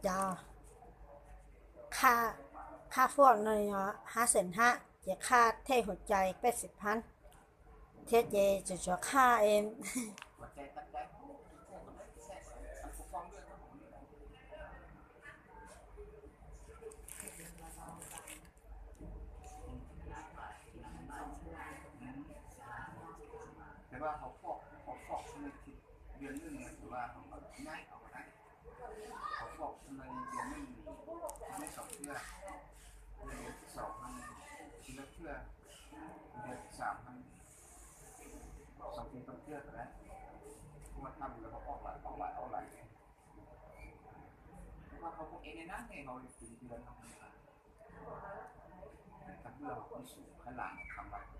ເຈົ້າ ຄ່າ ຄ່າຟອກໜຶ່ງຫ້າແສນຫ້າ ເຈົ້າ ຄ່າເທຫົວໃຈແປດສິບພັນ ເທເຈ ຈະ ຈະຄ່າເອັມ ແຕ່ວ່າເຂົາຟອກ ເຂົາຟອກໃນເດືອນໜຶ່ງ ຫຼືວ່າເຂົາກໍຍ້າຍເອົາກໍໄດ້. ເຂົາຟອກໃນເດືອນໜຶ່ງນີ້ ໃນສອງເທື່ອ ເດືອນທີສອງຫັ້ນທີລະເທື່ອ ເດືອນທີສາມຫັ້ນສອງເທື່ອສາມເທື່ອກໍໄດ້. ເພາະວ່າຖ້າເວລາເຂົາອອກຫຼາຍ ອອກຫຼາຍ ອອກຫຼາຍ ເພາະວ່າເຂົາບໍ່ເອັນໃນນັ້ນເດ້ ເຂົາເປັນເດືອນທຳມະດາ. ຄັນເບື້ອງມັນສູງ ຄັນຫຼັງຄຳວ່າ